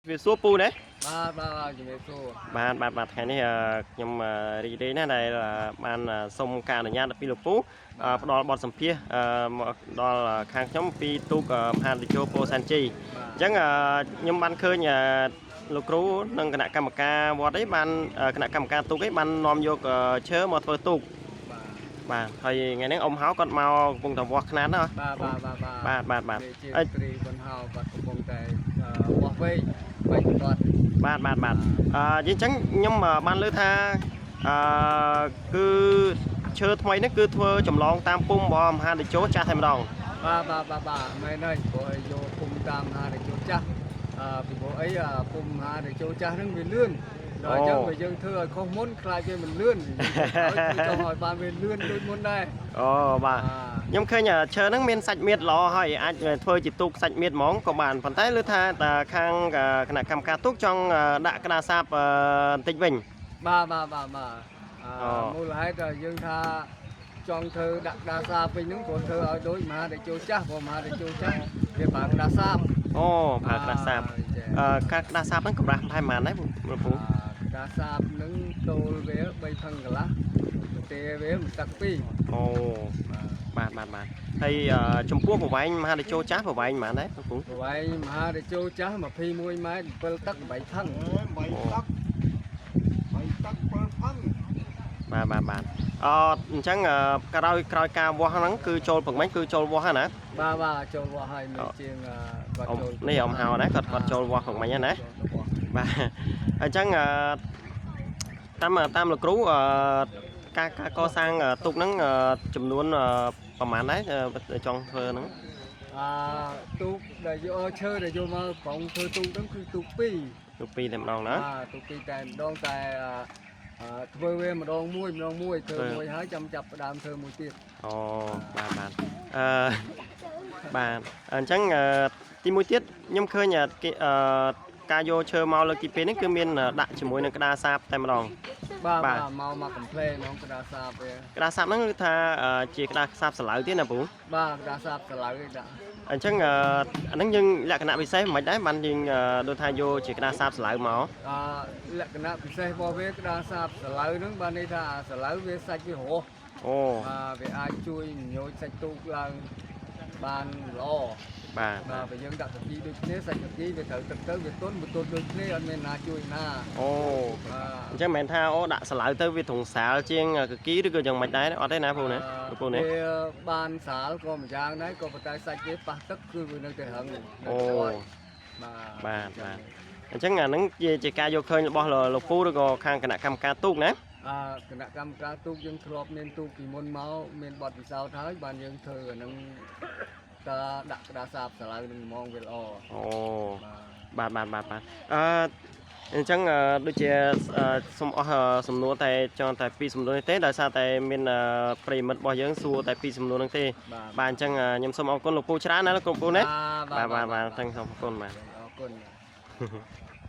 វាសួរពូណា បាទបាទបាទជំរាបសួរ បាទបាទបាទថ្ងៃនេះខ្ញុំរីករាយណាស់ដែលបានសុំការអនុញ្ញាតពីលោកពូផ្ដល់បទសម្ភាសន៍មកដល់ខាងខ្ញុំពីទូកមហាតេជោពោធិ៍សែនជ័យ បាទ អញ្ចឹងខ្ញុំបានឃើញលោកគ្រូនិងគណៈកម្មការវត្តអីបានគណៈកម្មការទូកអីបាននាំយកឈើមកធ្វើទូក បាទ បាទហើយថ្ងៃនេះអ៊ំហៅគាត់មកកំពុងតែវាស់ខ្នាតណា បាទបាទបាទ បាទបាទបាទ នេះជា អី ត្រីបន្ហៅបាទកំពុងតែវាស់វែងបែកបន្ទាត់ បាទបាទបាទអញ្ចឹងខ្ញុំបានលើថាអឺគឺឈើថ្មីនេះគឺធ្វើចម្លងតាមពុំរបស់មហាតេជោចាស់តែម្ដង បាទបាទបាទបាទមែនហើយព្រោះឲ្យយកពុំតាមមហាតេជោចាស់ពីព្រោះអីពុំមហាតេជោចាស់ហ្នឹងវាលឿនដល់អញ្ចឹងបើយើងធ្វើឲ្យខុសមុនខ្លាចវាមិនលឿនយើងចង់ឲ្យបានវាលឿនដូចមុនដែរ អូបាទខ្ញុំឃើញឈើហ្នឹងមានសាច់មៀតល្អហើយអាចធ្វើជាទូកសាច់មៀតហ្មងក៏បានប៉ុន្តែលើថាតើខាងគណៈកម្មការទូកចង់ដាក់ក្តារសាបបន្តិចវិញ បាទបាទបាទបាទ អូ មូលហេតុដែលយើងថាចង់ធ្វើដាក់ក្តារសាបវិញហ្នឹងព្រោះធ្វើឲ្យដូចមហាតេជោចាស់ព្រោះមហាតេជោចាស់វាប្រើក្តារសាប អូប្រើក្តារសាប ចា ការក្តារសាបហ្នឹងកម្រាស់ប្រហែលប៉ុន្មានដែរលោកពូ ក្តារសាបហ្នឹងតូលវា3ផឹងកន្លះប្រទេវាមួយទឹកពីរ អូ បាទ បាទបាទបាទហើយចំពោះប្រវែងមហាតេជោចាស់ប្រវែងប៉ុន្មានដែរលោកពូ ប្រវែងមហាតេជោចាស់21ម៉ែត្រ7ទឹក8ផឹង 8ទឹក8ទឹក7ផឹង បាទបាទបាទអអញ្ចឹងក្រោយក្រោយការវាស់ហ្នឹងគឺចូលប្រមាញ់គឺចូលវាស់ហ្នឹងណា បាទបាទចូលវាស់ហើយមានជាងគាត់ អ៊ំ ចូល នេះអ៊ំហៅណាគាត់គាត់ចូលវាស់ប្រមាញ់ហ្នឹងណា ចូលវាស់ បាទអញ្ចឹងតាមតាមលោកគ្រូការការកសាងទូកហ្នឹងចំនួនប្រហែលដែរចង់ធ្វើហ្នឹង អាទូកដែលយកឈើដែលយកមកប្រងធ្វើទូកហ្នឹងគឺទូកពីរ ទូកពីរតែម្ដងណា បាទទូកពីរតែម្ដងតែធ្វើវាម្ដងមួយម្ដងមួយធ្វើមួយហើយចាំចាប់ផ្ដើមធ្វើមួយទៀត អូបាទបាទអឺបាទអញ្ចឹងទីមួយទៀតខ្ញុំឃើញគេការយកឈើមកលើកទី2នេះគឺមានដាក់ជាមួយនឹងក្តារសាបតែម្ដង បាទ បាទ បាទមកមកកំ pl ែហ្មងក្តារសាបវា ក្តារសាបហ្នឹងគឺថាជាក្តារសាបសឡៅទៀតណាពូ បាទក្តារសាបសឡៅឯដាក់ អញ្ចឹងអាហ្នឹងយើងលក្ខណៈពិសេសមិនដែរបានយើងដូចថាយកជាក្តារសាបសឡៅមក អលក្ខណៈពិសេសរបស់វាក្តារសាបសឡៅហ្នឹងបានន័យថាអាសឡៅវាសាច់វារស់ អូ បាទវាអាចជួយញញសាច់ទូកឡើងបានល្អ បាទ បាទបើយើងដាក់កាគីដូចគ្នាសាច់កាគីវាត្រូវទឹកទៅវាទន់វាទន់ដូចគ្នាអត់មានណាជួយណា អូ បាទ អញ្ចឹងមិនមែនថាអូដាក់សឡៅទៅវាទ្រង់សាលជាងកគីឬក៏យ៉ាងម៉េចដែរអត់ទេណាពូណាពូណា វាបានសាលក៏ម្យ៉ាងដែរក៏ប៉ុន្តែសាច់វាប៉ះទឹកគឺវានៅតែរឹងនៅ អូ តែអត់បាទ បាទបាទអញ្ចឹងអាហ្នឹងជាជាការយកឃើញរបស់លោកពូឬក៏ខាងគណៈកម្មការទូកណា អាគណៈកម្មការទូកយើងធ្លាប់មានទូកពីមុនមកមានបទពិសោធន៍ហើយបានយើងធ្វើអាហ្នឹងតាដាក់ក្តារសាបសាឡៅនឹងហ្មងវាល្អ អូ បាទ បាទបាទបាទបាទអឺអញ្ចឹងដូចជាសូមអស់សំណួរតែចង់តែពីរសំណួរនេះទេដោយសារតែមានប្រិយមិត្តរបស់យើងសួរតែពីរសំណួរហ្នឹងទេ បាទ បាទអញ្ចឹងខ្ញុំសូមអរគុណលោកពូច្រើនណាលោកពូណាបាទបាទបាទទាំងសូមអរគុណបាទ អរគុណ